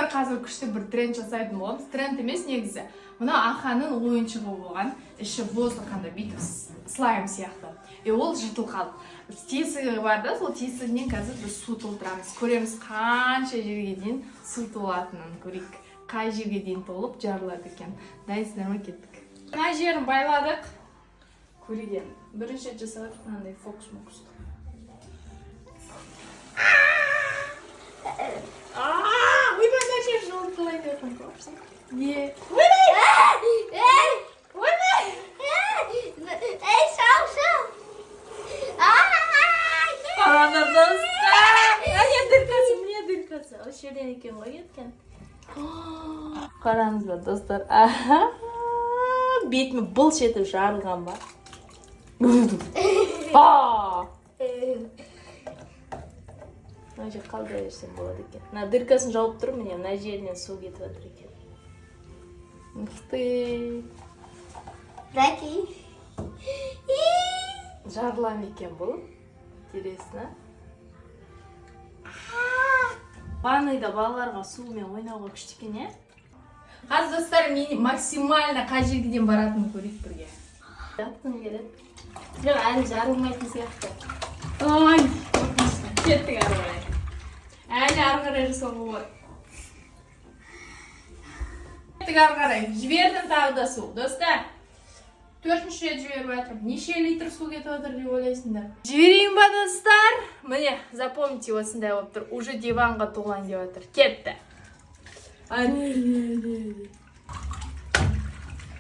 Достар, қазір күшті бір тренд жасайтын боламыз. Тренд емес негізі. Мына Аханың ойыншығы болған, іші бос, қандай бүйтіп слайм сияқты. И ол жыртылып қалды. Тесігі бар да, сол тесігінен қазір біз су толтырамыз. Көреміз, қанша жерге дейін су толатынын көрейік. Қай жерге дейін толып жарылады екен. Дайынсыздар ма? Кеттік. Мына жерін байладық. Көрейік енді. Бірінші рет жасап жатырмық мынандай фокус-мокусты. Ойбай, мына жер жыртылайын деп жатқан көріпсің. Не? Эй! Ойбай! Эй, шау, шау! Қараңдар, достар. Әне дыркасы, міне дыркасы. Осы жерден екен ғой кеткен. Қараңыздар, достар. Аха. Бетіме былш етіп жарылған ба? А! Мына жер қалдыра берсем болады екен. Мына дыркасын жауып тұр, міне мына жерінен су кетіп жатыр екен. Ух ты. Дайте. Жарыла ма екен бұл? Интересно. Ванныйда балаларға сумен ойнауға күшті екен, иә? Қазір, достар, мен максимально қай жерге дейін баратынын көрейік бірге. Жатқым келеді. Жоқ, әлі жарылмайтын сияқты. Ой, қорқынышты. Кеттік ары қарай. Әлі ары қарай жасауға болады. Кеттік ары қарай. Жібердім тағы да су. Достар, төртінші рет жіберіп жатырмын. Неше литр су кетіп жатыр деп ойлайсыңдар? Жіберейін ба, достар? Міне, запомните, осындай болып тұр. Уже диванға толайын деп жатыр. Кетті. Әне.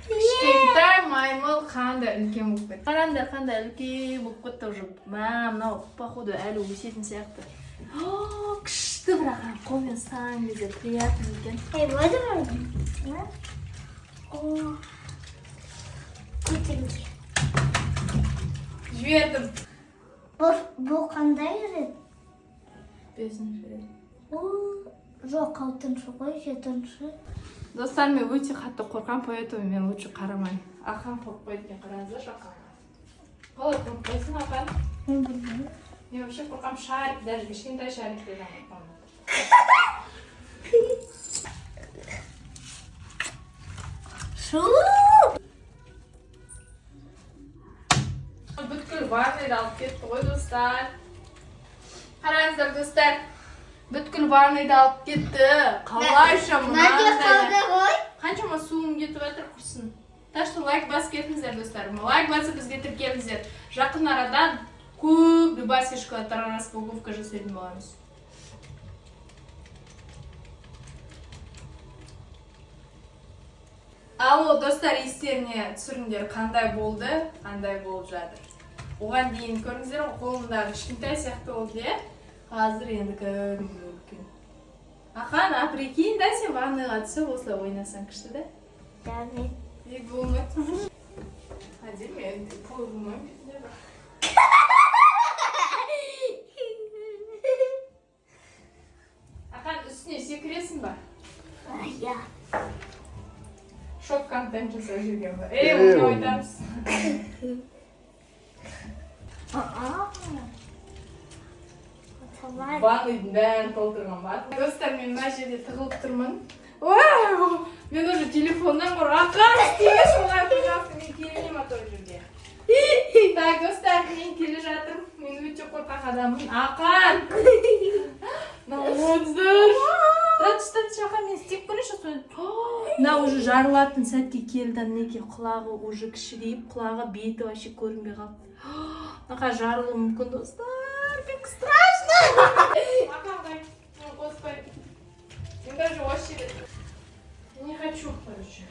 Кішкентай маймыл қандай үлкен болып кетті. Қараңдар, қандай үлкен болып кетті уже. Мә, мынау, походу, әлі өсетін сияқты. О, күшті, бірақ қолмен ұстаған кезде приятно екен. Эй, можно? О, көтеріңке. Жібердім. Бұл қандай рет? Бесінші рет. О, жоқ, алтыншы ғой, жетінші. Достар, мен өте қатты қорқамын, поэтому мен лучше қарамаймын. Ахан қорықпайды екен, қараңыздаршы Ахан. Қалай қорықпайсың, Ахан? Мен білмеймін. Мен вообще қорқамын, шарик, даже кішкентай шариктерден қорқамын. Шу! Бүткіл ванныйды алып кетті ғой, достар. Қараңыздар, достар. Бүткіл ванныйды алып кетті. Қалайша Мына мынандай? қалды ғой. Қаншама суым кетіп жатыр, құрсын. Так что лайк басып кетіңіздер, достар. Лайк басып, бізге тіркеліңіздер. Жақын арадан көп дубайский шоколадтарға распаковка жасайтын боламыз. Алло, достар, естеріне түсіріңдер, қандай болды, қандай болып жатыр. Оған дейін көрдіңіздер ғой, қолымдағы кішкентай сияқты болды, иә? Қазір енді кәдімгі үлкен. Ахан, а прикинь, да, сен ванныйға түсіп осылай ойнасаң, күшті да? Давай. Неге болмайды? Әдемі, енді пол болмаймын бетінде бір. Ахан, үстіне секіресің ба? Я. Шок контент жасап жүрген ба? Ей, оны айтамыз. А. Давай. Ванныйдың бәрін толтырған ба? Достар, мен мына жерде тығылып тұрмын. Ой, мен уже телефоннан қорқамын. Ақан, істемеші олай, пожалуйста, мен келмеймін а то жерге. Так, достар, мен келе жатырмын. Мен өте қорқақ адаммын. Ақан! Мына Тұра тұр, Ақан, мен істеп көрейінші соны. Мына уже жарылатын сәтке келді, мінекей, құлағы уже кішірейіп, құлағы, беті вообще көрінбей қалды. Мына жарылуы мүмкін, достар. Как страшно! Ақан, дай, мен қоспаймын. Мен даже вообще не хочу, короче.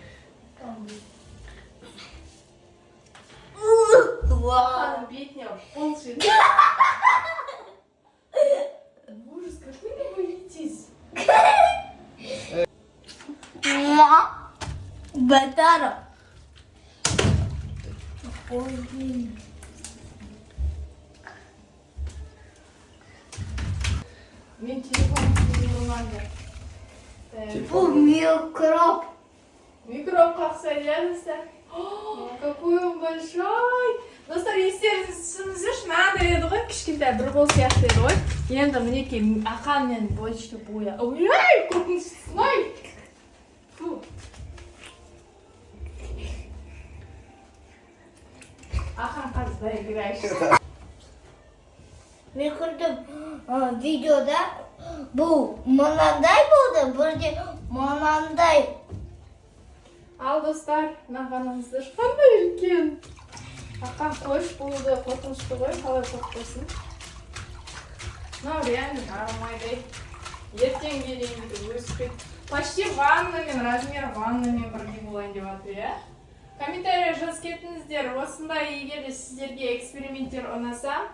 Вау. Ақан бетіне былш етті. Ужас, как вы не боитесь? Батара. Ой, блин. Мен телефон болмады. Бұл микроб. Микроб қақса, иә, достар? О, какой он большой! Достар, естеріңізге түсіріңіздерші, мынандай еді ғой, кішкентай бір қол сияқты еді ғой. Енді мінекей, Ақанмен бөлшті боя. Ой, қорқыныштысың-ай. Фу. Ақан қазір доиграешь. Мен көрдім видеода, бұл мынандай болды, бірде мынандай. Ал, достар, мына қараңыздар, қандай үлкен. Ақан, қойш, болды, қорқынышты ғой, қалай қорықпайсың? Мынау реально жарылмайды. Ертеңге дейін бүйтіп өсіп кетті. Почти ваннамен, размері ваннамен бірдей болайын деп жатыр, иә. Комментарий жазып кетіңіздер. Осындай, егер де сіздерге эксперименттер ұнаса,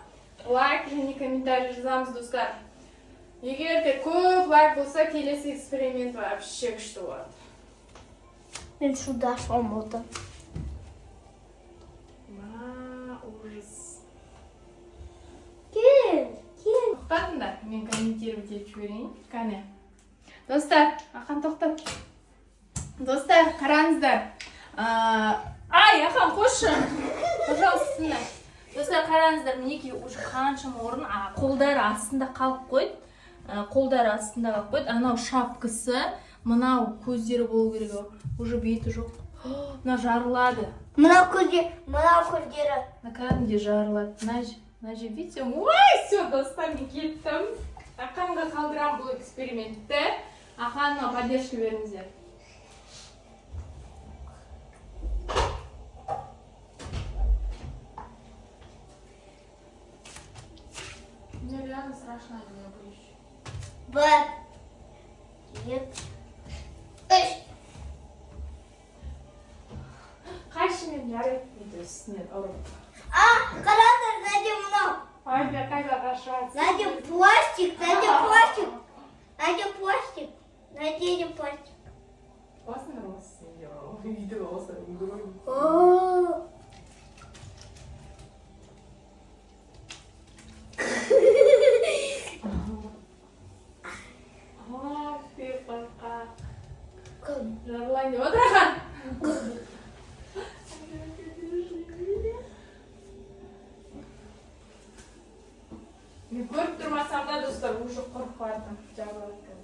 лайк және комментарий жазамыз, достар. Егер де көп лайк болса, келесі эксперимент вообще күшті болады. Мен сюда шомылдым. Ма, ужас. Кел, кел. Тоқтатыңдар, мен комментировать етіп жіберейін. Кәне. Достар, Ақан, тоқтат. Достар, қараңыздар. Ай, Ақан, қойшы. Пожалуйста. Достар, қараңыздар, мінекей, уже қаншама орын, қолдары астында қалып қойды. Қолдары астында қалып қойды. Анау шапкасы, мынау көздері болу керек ау. Уже беті жоқ. Мына жарылады. Мынау көзде, мынау көздері. Мына кәдімгідей жарылады. Мына жер, видите? Ой, все, достар, мен кеттім. Ақанға қалдырамын бұл экспериментті. Ақанға поддержка беріңіздер. Мне реально страшно, я боюсь. Бір, екі, үш. Қайшымен жарайды, бүйтіп үстінен ұрып. А, қараңдар, сзади мынау. Қайда, қайда қашасың? Сзади пластик, сзади пластик. Сзади пластик. Сзади пластик. Басыңдар осы сендер. Бүйтіп алса. О. А, ты қорқақ. Кім? Жарылайын деп отыр, Ақан. Мен көріп тұрмасам да, достар, уже қорқып бардым. Жарылады екен.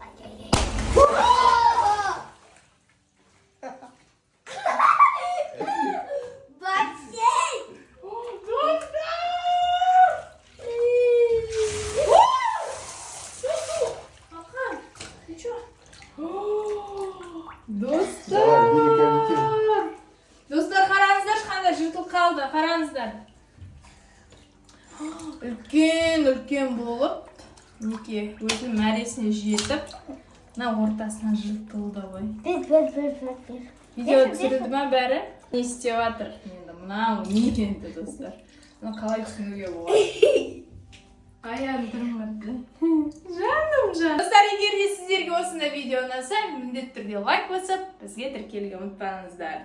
Ай-яй-яй. Бассейн! Достар! Ақан, ты чё? Достар! Давай, бери. Достар, қараңыздаршы, қандай жыртылып қалды, қараңыздар. Үлкен үлкен болып, мінекей, өзінің мәресіне жетіп, мына ортасынан жыртылды ғой. Бер, бер, бер, бер, бер. Видео түсірілді ма бәрі? Не істеп жатыр? Енді мынау не енді, достар? Мұны қалай түсінуге болады? Аяндырмады. Жаным, жан. Достар, егер де сіздерге осындай видео ұнаса, міндетті түрде лайк басып, бізге тіркелуге ұмытпаңыздар.